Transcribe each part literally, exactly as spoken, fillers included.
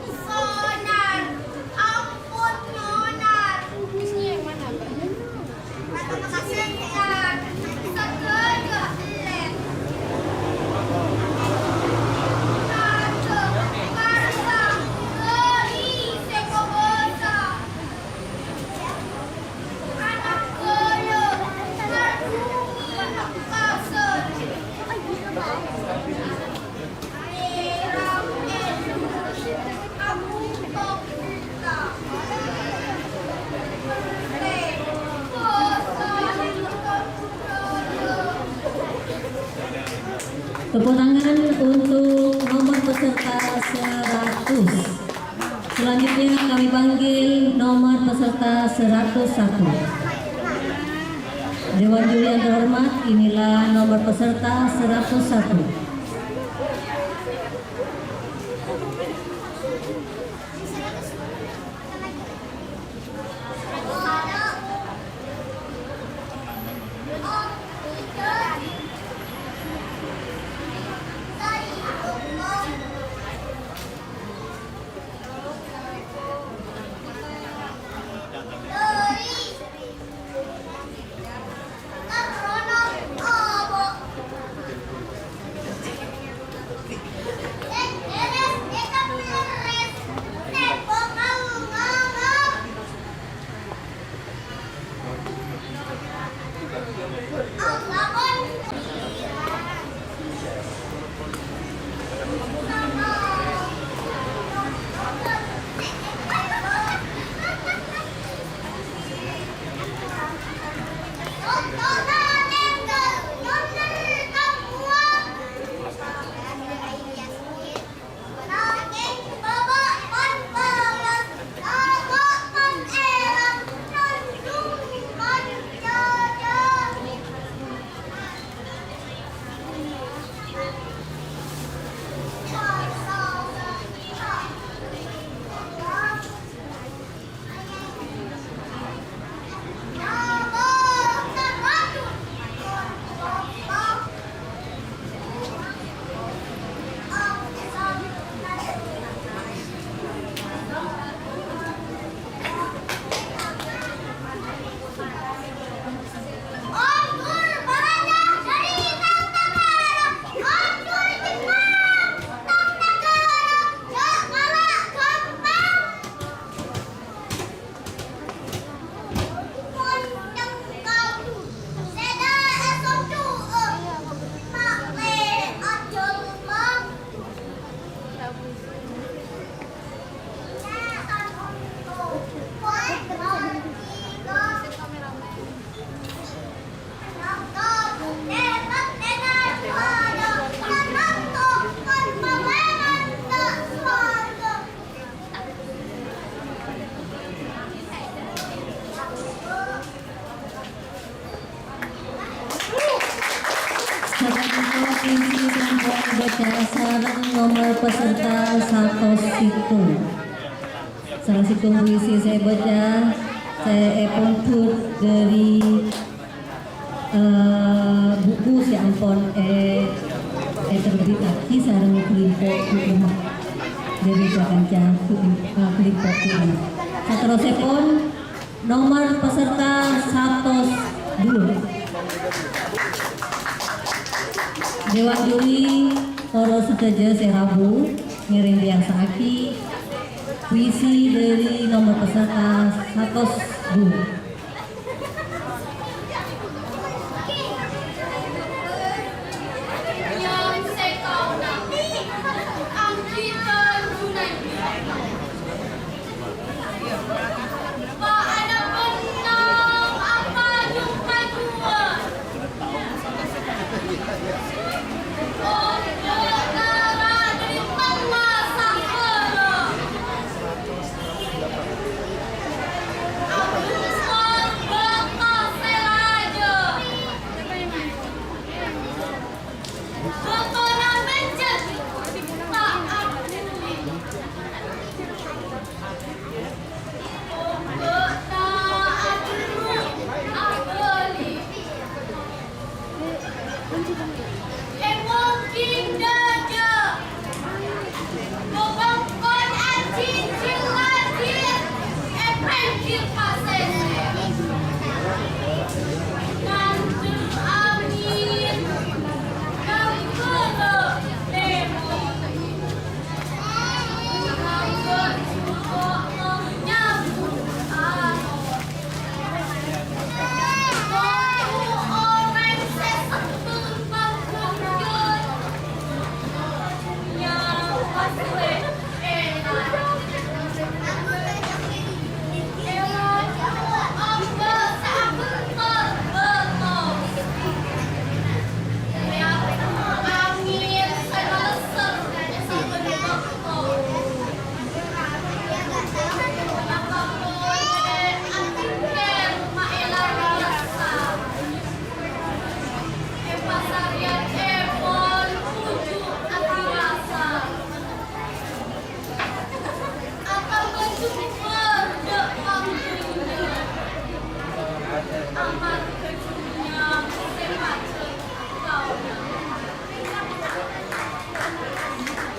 Sonar, ampon nyonar. Saghâjâ ellèr. Rajâ, karsa, ghâri sè kobâsa. Ana' ghâllu, mardhungi kasèr. Tepuk tangan untuk nomor peserta seratus. Selanjutnya kami panggil nomor peserta seratus satu. Dewan juri yang terhormat, inilah nomor peserta seratus satu. Sakalangkong puisi sampun èbâca sareng nomor peserta satos sèttong. Salah sèttong puisi sè èbâca sè èpondhut dhâri, eh, buku sè ampon è-, èterbittaghi sareng Kelompok Buku Umat. Dhâri kanca, eh, Kelompok Buku Umat. Saterrossèpon, Nomor peserta satos dulur. Dewan juri, para sadhâjâ sè rabu, ngèrèng èyarsa'aghi puisi dhâri nomer peserta satos dua.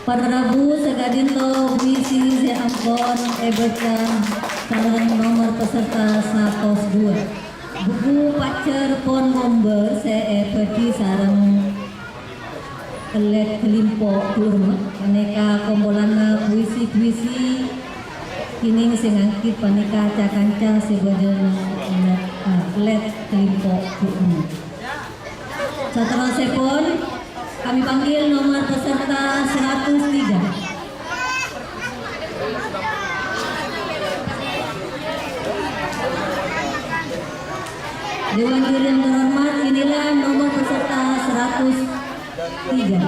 Para rabu, saka'dinto puisi sè ampon èbâca sareng nomer peserta satos dua. Buku pajhâr pon ngombâr sè èbâghi sareng Kellet Kelimpo Durma panèka kompolanna puisi-puisi kènèng sè nganggit panèka ca-kanca sè bâdâ neng Kellet, eh, Kellet Kelimpo Durma. Saterrossèpon, kami panggil nomer peserta seratus tiga. Dewan juri yang terhormat, inilah nomor peserta seratus tiga.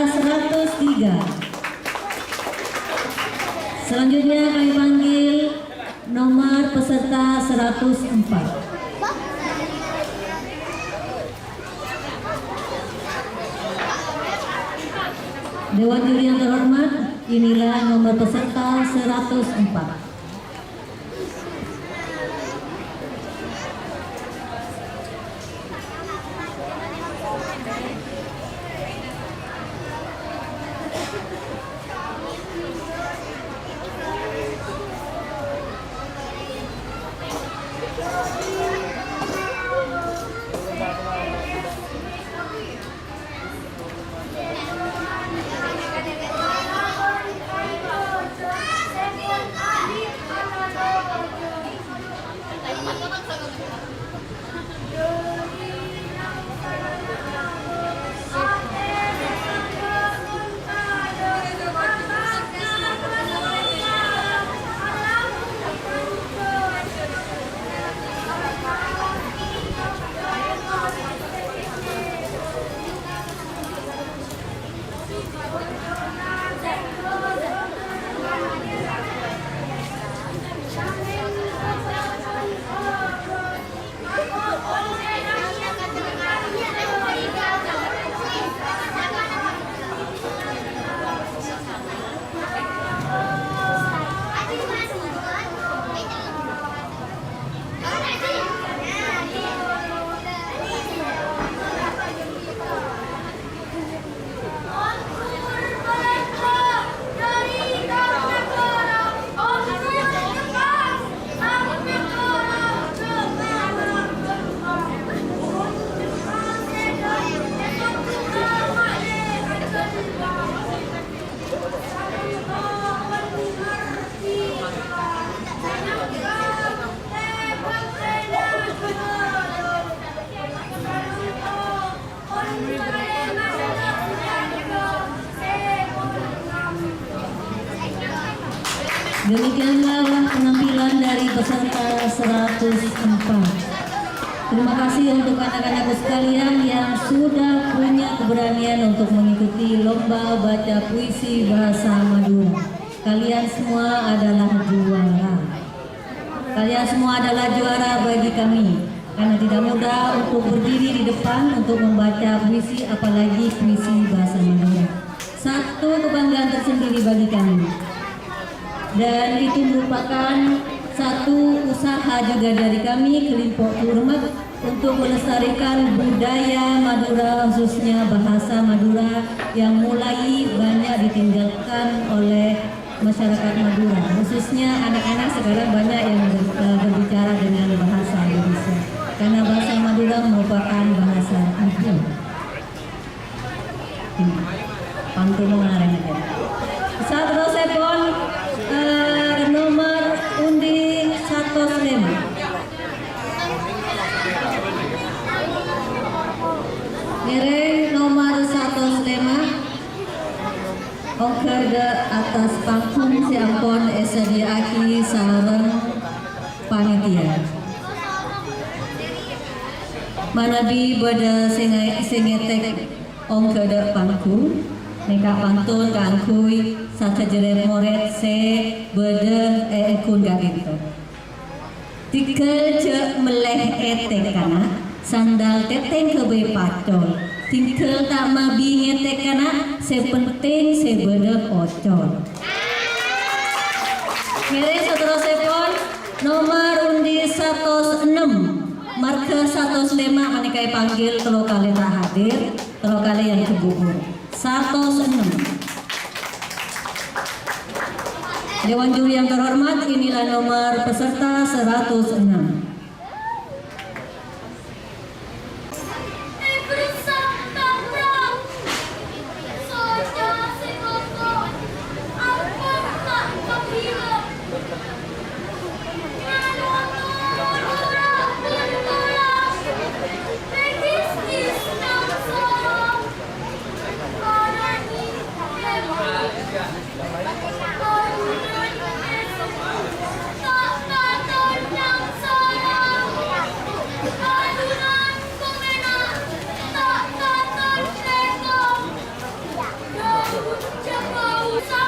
Seratus tiga. Selanjutnya kami panggil nomor peserta seratus empat. Dewan juri yang terhormat, inilah nomor peserta seratus empat. Demikianlah penampilan dari peserta seratus empat. Terima kasih untuk anak-anakku sekalian yang sudah punya keberanian untuk mengikuti lomba baca puisi bahasa Madura. Kalian semua adalah juara. Kalian semua adalah juara bagi kami, karena tidak mudah untuk berdiri di depan untuk membaca puisi, apalagi puisi bahasa Madura. Satu kebanggaan tersendiri bagi kami. Dan itu merupakan satu usaha juga dari kami, Kelompok Turmet, untuk melestarikan budaya Madura, khususnya bahasa Madura yang mulai banyak ditinggalkan oleh masyarakat Madura, khususnya anak-anak sekarang banyak yang ber-, eh, berbicara dengan bahasa Indonesia, karena bahasa Madura merupakan bahasa ibu. Hmm. Pantun kemarin aja. Saterrossèpon, eh, nomor undi satos lèma. Ngèrèng nomor satos lèma. Ongghâ dâ' attas panggung sè ampon èsadhiyâ'aghi sareng panitia. Manabi bâdâ sè ngaè-, sè ngètèk ongghâ dâ' panggung, nèka pantun kaangghuy sadhâjâ rèd-morèd sè bâdâ è èngghu'na ka'dinto. Dhingghâl jhâ' mellè ètèk, kana', sandal tètèng ghâbây pacol. Dhingghâl ta' mabi ngètèk, kana', sè pentèng sè bâdâ pocol. Ngèrèng saterrossèpon, nomor undi satos ennem. Marghâ satos lèma' panèka èpanggil tello kalè ta' hadir, tello kalè yang kegugur. Satos ennem. Dewan juri yang terhormat, inilah nomor peserta seratus enam.